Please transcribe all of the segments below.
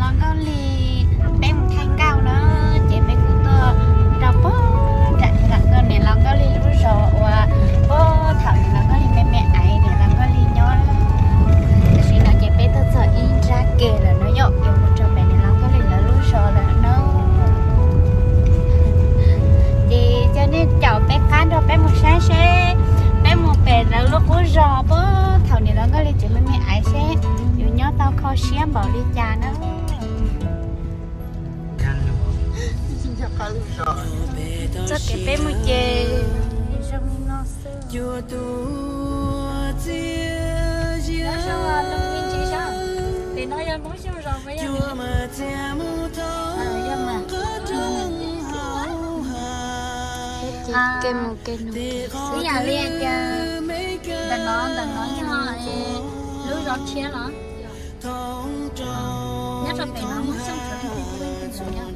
Los Nkauj Lig, peb mus thaij nkauj na, ces peb kuj tuaj rau puag nram niam laus Nkauj Lig lub zos uas puag thaum niam laus Nkauj Lig me me aiv niam laus Nkauj Lig nyob. Tam sim no ces peb tuaj txog ib nrab ke lawm no yom, yuav mus rau pem niam laus Nkauj Lig lawv lub zos lawm no. Ces coj nej caum peb qab nrog peb mus saib seb peb mus pem lawv lub qub zos puag thaum niam laus Nkauj Lig tseem me me aiv seb yus nyob tau kho siab npaum li cas na. Txoj kev peb mus ces zoo li no xwb. Pem no yog Hmoob Xyooj zos puas yog? Ib yam li tias ntawm no, ntawm no yog lub zos tshiab los? Nyob rau pem no Hmoob Xyooj tsuas leej twg leej twg ntawd yog.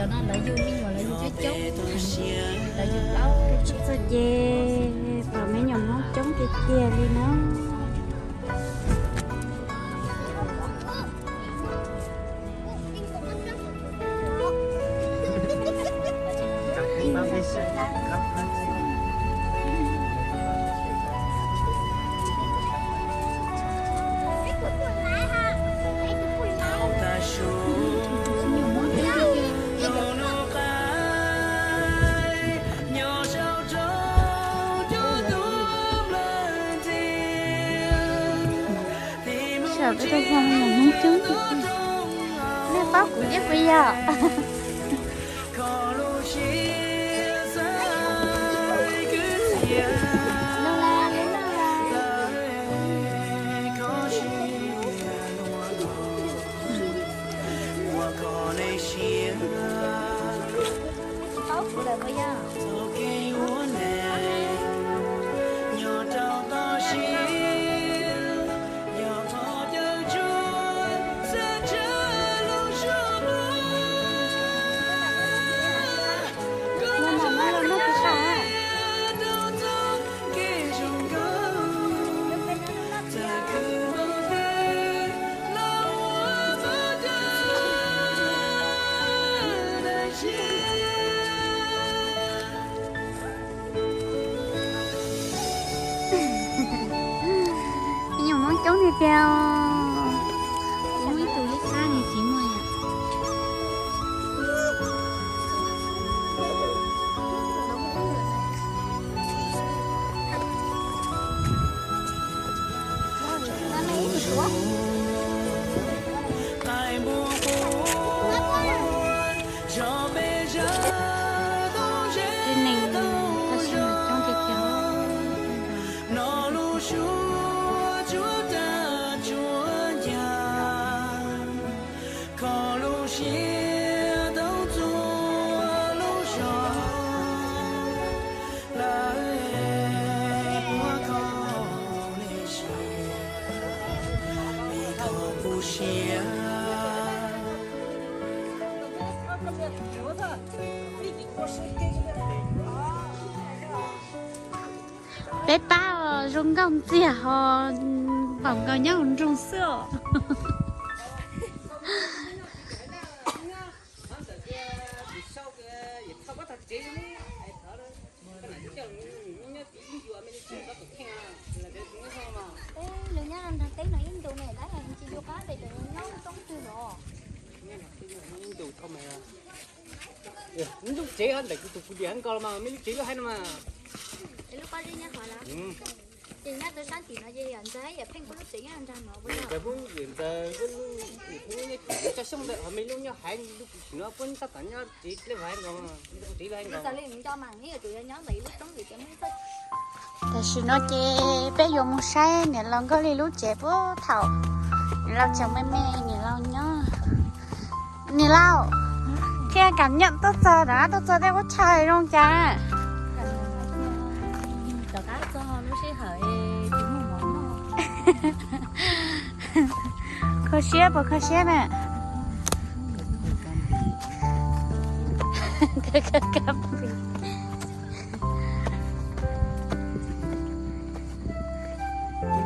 Cov no lawv yug me nyuam lawv yug coob coob, lawv yug plaub tsib txog ces pom me nyuam Hmoob coob tiag tiag li na. Saum peb tau txog me nyuam Hmoob coob tiag tiag. Nej paub kuv thiab puas yog? Me nyuam Hmoob coob tiag tiag. Kuv muaj ib tug ib qab ne tsis muaj yom. Tib neeg tag sim no coob tiag tiag. Peb pab zoo nkauj ntxiag ho npaum nkaus nyob hauv nroog xwb os. Lawv nyob nram teb no ib ntus ne, tab sis tsis yog qab pem, nyob roob twg los. Ib ntus thaum mas, lub tsev ntawm kuv tus pus diam nkaus los mas, mej lub tsev lub haiv no mas. Ces nyob rau sab tim no ces yawm Ntxawg yawm Pheej puab lub tsev nyob nrag no. Ntxawg puab yawm Ntxawg, Pheej nyob tim Tsaus Xyooj ntawd, ho mej lub nyob haiv lub kuv tsim no puab tab tom nyob tsev lub haiv nkaus, tsev lub haiv nkaus. Tam sim no ces peb yuav mus saib niam laus Nkauj Lig lub tsev puag thaum Niam laus tseem me me, niam laus nyob. Niam laus, thiaj kam nyam tuaj txog na, tuaj txog tej qub chaw zoo cas? Kho siab puas kho siab na?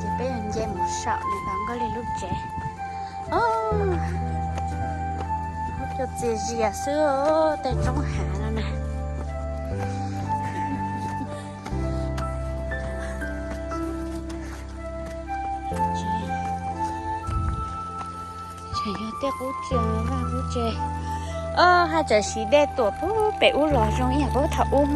Ces peb nce mus saum niam laus Nkauj Lig lub tsev. Cov txias zias xwb, tej roob hav no na. Tseem yog tej qub tsev, vaj qub tsev. Ob haj tseem siv dej tuam puag pem ub los zoo ib yam puag thaum ub.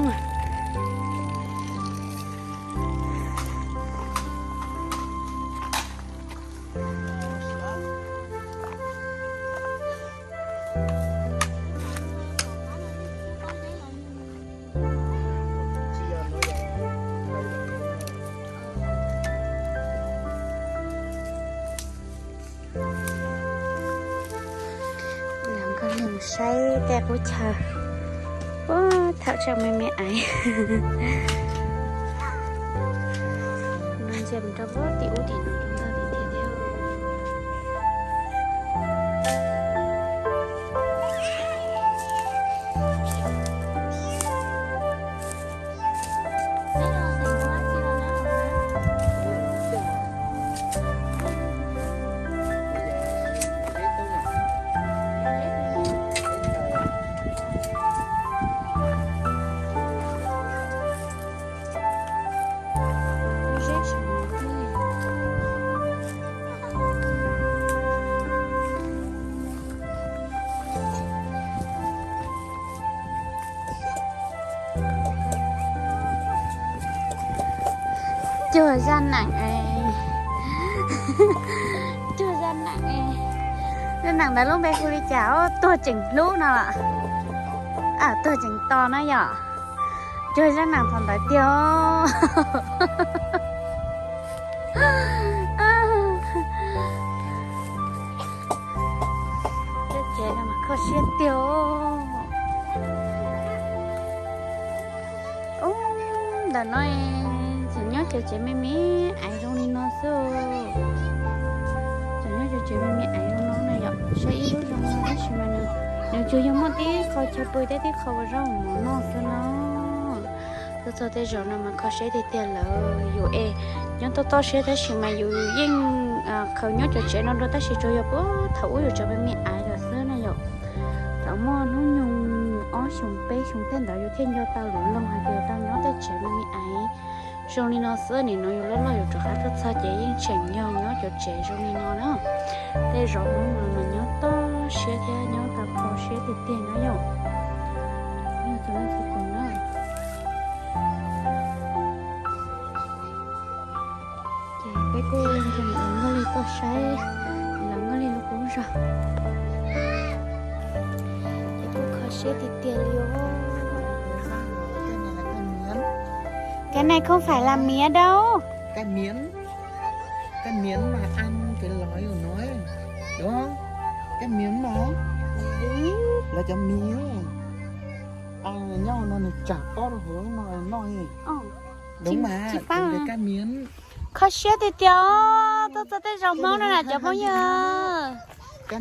Nkauj Lig saib tej qub chaw. Ua thaum tseem me me aiv. No ntsia mus rau puag tim ub tim no zoo nkauj tiag tiag. Cuag zaj nam, cuag zaj nam, zaj nam ntawd lub npe hu li cas, tuag tseem hlub no los? Tuag tseem to na yom. Cuag zaj nam thaum ntawd tiag. Tsev no mas kho siab tiag. Ub, ntawm no tseem nyob cov tsev me me aiv zoo li no xwb. Tseem nyob cov tsev me me aiv zoo no na yom, saib ib lub zoo tab sis mas nws tsuas yog muaj tib qho chaw pw thiab tib qho ua zaub mov noj xwb no. Tuaj txog tej zaum no mas kho siab tiag tiag lawm yus es nyob toj toj siab tab sis mas yus yeej khaws nyob cov tsev no dua tab sis tsuas yog puag thaum ub yus tsev me me aiv lawm xwb na yom. Thaum muaj hnub nyoog ob xyoos peb xyoos tej ntawd yus thiaj nco tau lus loog hais tias tau nyob tej tsev me me aiv zoo li no xwb. Nim no yus loj loj yus rov qab tuaj txog ces yeej tseem yog nyob cov tsev zoo li no na. Tej zaum hnub no mas nyob toj siab thiab nyob tau kho siab tiag tiag na yom. Ces peb kuj nrog niam laus Nkauj Lig tuaj saib niam laus Nkauj Lig lub qub zos. Ces kuj kho siab tiag tiag li os. Cái này không phải là mía đâu. Cái miến. Cái miến mà ăn cái lòi của nó ấy. Đúng không? Cái miến mà. Là chấm mía. Ăn nhau nó nыг chả có đâu hổ nó nói. Đúng mà, cái miến. Kho siab tiag tiag os, tuaj txog tej zaum Hmoob no na cov phooj ywg. Cov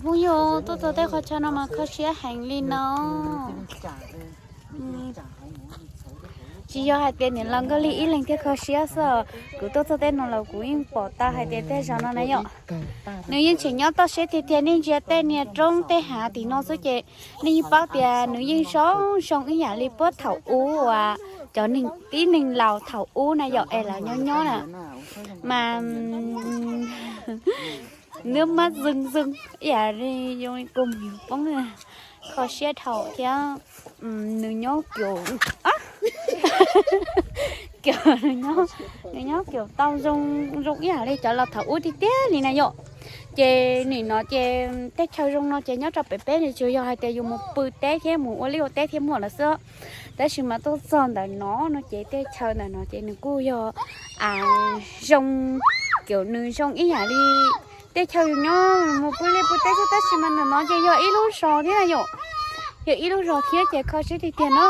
phooj ywg, tuaj txog tej qhov chaw no mas kho siab heev li no. Tsis yog hais tias niam laus Nkauj Lig ib leeg thiaj kho siab xwb, kuv tuaj txog tej no los kuv yeej pom tau hais tias tej zaum no na yom, nws yeej tseem nyob toj siab tiag tiag. Nej ntsia tej niag roob tej hav tim no xwb ces nej yeej paub tias nws yeej zoo zoo ib yam li puag thaum ub uas cov neeg tib neeg laus thaum ub na yom, es lawv nyob nyob na mas nws mas zoo zoo ib yam li zoo li kua muag poob. Kho siab dhau thiab. Nws nyob kiag, nws nyob kiag tau zoo zoo ib yam li cov laus thaum ub tiag tiag li na yom. Ces nim no ces tej chaw zoo no ces nyob rau pem peb tsuas yog hais tias yus mus pw teb thiab mus ua liaj ua teb thiaj muaj lawm xwb. Tab sis mas tuaj txog ntawm no no ces tej chaw ntawm no ces nws kuj yog zoo, cov nws zoo ib yam li tej chaw yus nyob mus pw liaj pw teb xwb, tab sis mas ntawm no ces yog ib lub zos thiab na yom. Yog ib lub zos thiab ces kho siab tiag tiag no.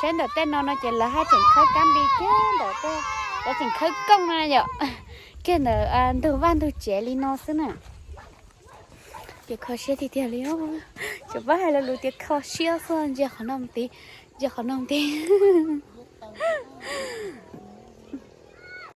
Saib ntawm tej no no ces lawv haj tseem khawb kab npis kiag ntawm tej, lawv tseem khawb kooj no yom, kiag ntawm ntug vaj ntug tsev li no xwb na. Ces kho siab tiag tiag li. Tsuas pab hais lo lus tias kho siab xwb, ntsia qhov no mus tid, ntsia qhov no mus tid.